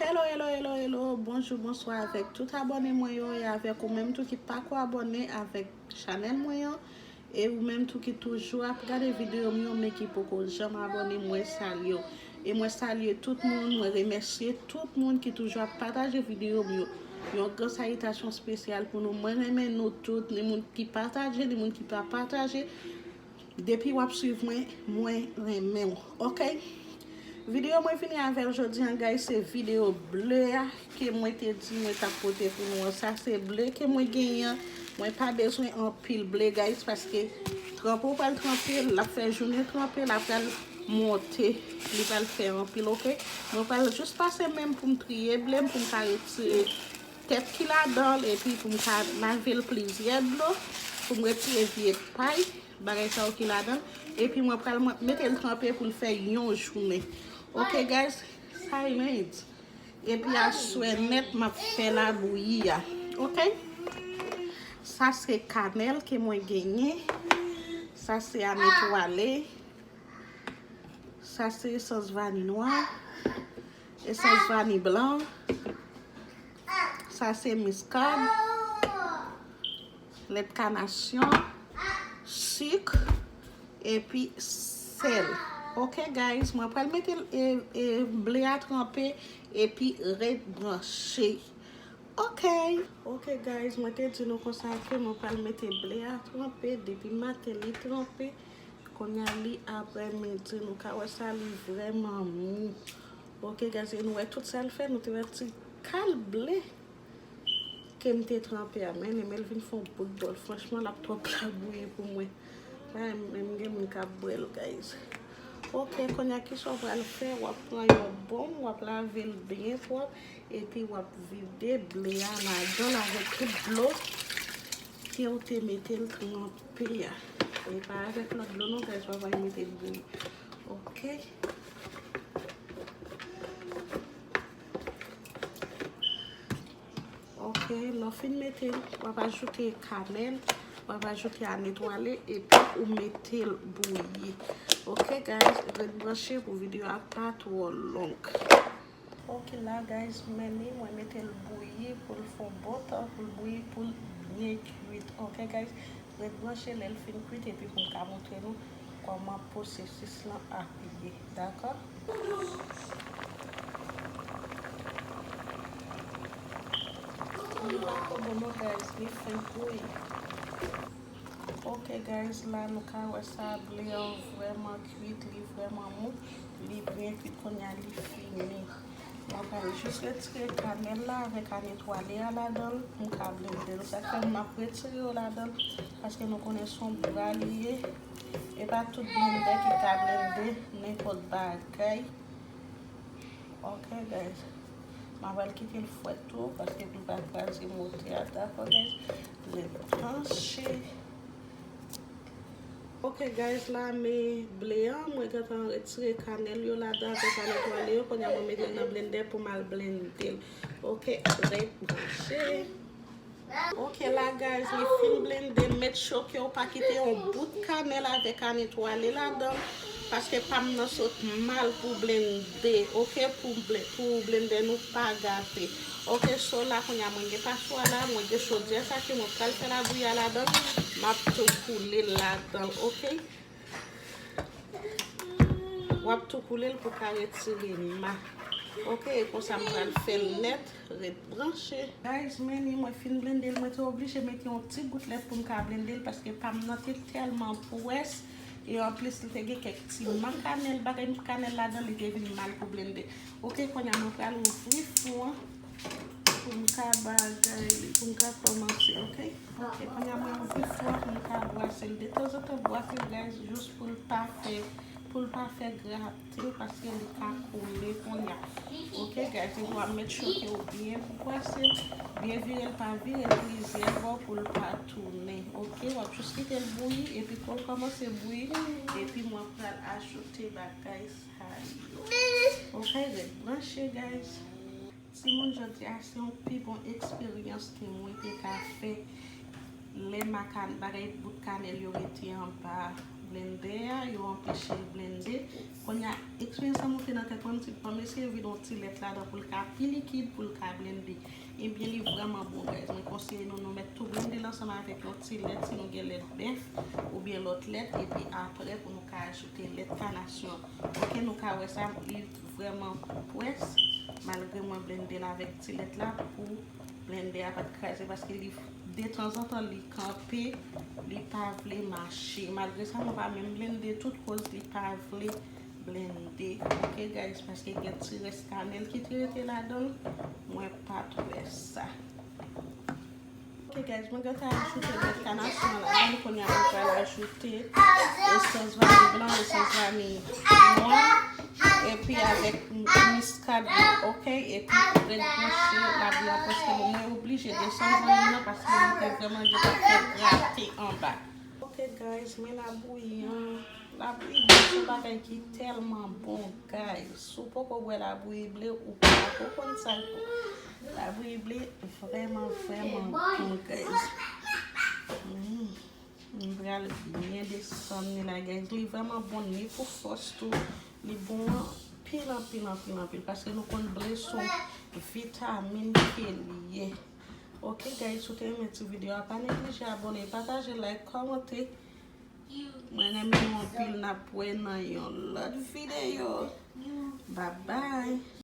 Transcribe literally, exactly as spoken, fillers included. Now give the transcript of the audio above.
Hello, hello, hello, hello. Bonjou, bonswa avèk tout abòne mwen yo e avèk ou menm tou ki pako abòne avèk chanèl mwen an. E ou menm tou ki toujou ap gade videyo m yo, men ki poko janm abòne, mwen salye w. E mwen salye tout moun, mwen remèsye tout moun ki toujou ap pataje videyo m yo. Yon gran salitasyon espesyal pou nou. Mwen renmen nou tout, ni moun ki pataje, ni moun ki pa pataje. Depi w ap swiv mwen, mwen renmen w. Oke? Videyo mwen vini avè l jodi an, guys, se videyo ble a ke mwen te di mwen t ap pote pou nou an. Sa se ble ke mwen genyen an. Mwen pa bezwen anpil ble, guys, paske tranpe w pral tranpe l, l ap fè jounen tranpe, l ap pral monte, li pral fè anpil, oke? Mwen pral jis pase men m pou m triye ble m, pou m ka retire tèt ki ladan l, epi pou m ka lave l plizyè dlo, pou m retire vye pay, bagay sa yo ki ladan l. Epi mwen pral mwen mete l tranpe pou l fè yon jounen. Oke, guys, silence. Epi aswè nèt, m ap fè labouyi a. Oke? Sa se kanèl ke mwen genyen. Sa se anetwale. Sa se esans vani nwa. Esans vani blan. Sa se miskad. Lèt kanasyon, sik, epi sèl. Oke, guys, mwen pral mete, e, e, ble a tranpe epi ret branche. Oke. Oke, guys, mwen te di nou konsa ke mwen pral mete ble a tranpe. Depi maten li tranpe, kounye a li aprèmidi, nou ka wè sa, li vrèman mou. Oke, guys, e nou wè tout sa l fè, nou te wè ti kal ble ke m te tranpe a, men, men l vin fè yon bout bòl. Franchman, l ap twòp labouyi pou mwen. Pa menm gen moun k ap bwè l, guys. Oke, kounye a, kisa w pral fè? W ap pran yon bonm, w ap lave l byen pwòp, epi w ap vide ble a ladan l avèk tout dlo ke w te mete l tranpe a. E pa avèk lòt dlo non, guys, w ap al mete l bouyi. Oke. Oke, lè w fin mete l, w ap ajoute kanèl, w ap ajoute anetwale, epi ou mete l bouyi. Oke, guys, ret branche pou videyo a pa twò long. Oke, la, guys, men li, mwen mete l bouyi pou l fè yon bon tan, pou l bouyi, pou l byen kwit. Oke, guys, ret branche lè l fin kwit, epi pou m ka montre nou kòman pwosesis lan ap ye. Dakò? Li pa twò bon non, guys, li fenk bouyi. Oke, guys, la nou ka wè sa, ble an vrèman kwit, li vrèman mou, li byen kwit, kounye a li fini. Mwen pral jis retire kanèl la avèk anetwale a ladan l, m ka blende l. Sa k fè m ap retire yo ladan l, paske nou konnen se yon bra li ye. E pa tout blendè ki ka blende nenpòt bagay. Oke, guys. M ap al kite l fwèt tou, paske pou l pa kraze motè a, dakò, guys? Ret branche. Oke, guys, la, men ble an, mwen gentan retire kanèl yo ladan avèk anetwale yo. Kounye a, mwen mete l nan blendè pou m al blende l. Oke, ret branche. Oke, la, guys, li fin blende. Make sure ke w pa kite yon bout kanèl avèk anetwale ladan l, paske pa m nan sot mal pou blende, oke, pou ble-, pou blendè nou pa gate. Oke, so la, kounye a, mwen gen paswa la, mwen gen chodyè sa ke mwen pral fè labouyi a ladan l, m ap tou koule l ladan l, oke? W ap tou koule l pou ka retire ma. Oke, e konsa m pral fè l nèt, ret branche. Guys, men li, mwen fin blende l, mwen te oblije mete yon ti gout lèt pou m ka blende l, paske pa m nan te tèlman pwès, e anplis li te gen kèk ti mank kanèl, bagay kanèl ladan, li te vin mal pou blende. Oke, kounye a mwen pral ouvri fou an pou m ka bagay li, pou m ka kòmanse, oke? Oke, kounye a mwen ouvri fou an pou m ka bwase l. Detanzantan bwase l, guys, jis pou l pa fè, pou l pa fè grate, paske li ka koule kounye a. Oke, guys, epi w ap make sure ke w byen bwase l, byen vire l, pa vire l plizyè bò pou l pa tounen. Oke, w ap jis kite l bouyi, epi pou l kòmanse bouyi, epi mwen pral ajoute bagay sa yo. Oke, ret branche, guys. Timoun, jodi a se yon pi bon eksperyans ke mwen te ka fè lè makan-, bagay bout kanèl yo rete anba Blendè a, yo anpeche l blende. Kounye a, eksperyans sa monte nan tèt mwen, m di, ban m eseye vide yon ti lèt ladan pou l ka pi likid, pou l ka blende. Ebyen, li vrèman bon, guys. Mwen konseye nou, nou mèt tou blende l ansanm avèk yon ti lèt, si nou gen lèt bèf oubyen lòt lèt, epi apre pou nou ka ajoute lèt kanasyon. Ok, nou ka wè sa, li vrèman pwès, malgre mwen blende l avèk ti lèt la pou blendè a pa t kraze, paske li, detanzantan, li kanpe, li pa vle mache. Malgre sa, mwen pa menm blende tout koz li pa vle blende. Ok, guys, paske gen ti rès kanèl ki te rete ladan l, mwen pa t wè sa. Ok, guys, mwen gentan ajoute lèt kanasyon an ladan l. Kounye a, mwen pral ajoute esans vaniy blan, esans vaniy nwa, epi avèk miskad, ok, epi red bouche labouyi an, paske mwen oblije desann vaniy nan, paske li te vrèman gentan fè grate anba. Ok, guys, men labouyi an. Labouyi blan se yon bagay ki tèlman bon, guys. Si w poko bwè labouyi ble, ou pa ko konn sa l bon. Labouyi ble vrèman, vrèman bon, guys. Mm. M pral byen desann li la, guys. Li vrèman bon, ni pou fòs tou. Li bon anpil, anpil, anpil, anpil. Paske nou konn ble se yon vitamin ke li ye. Ok, guys, si w te renmen ti videyo a, pa neglije abòne, pataje, like, kòmante. Mwen renmen nou anpil, n ap wè nan yon lòt videyo. Bye bye.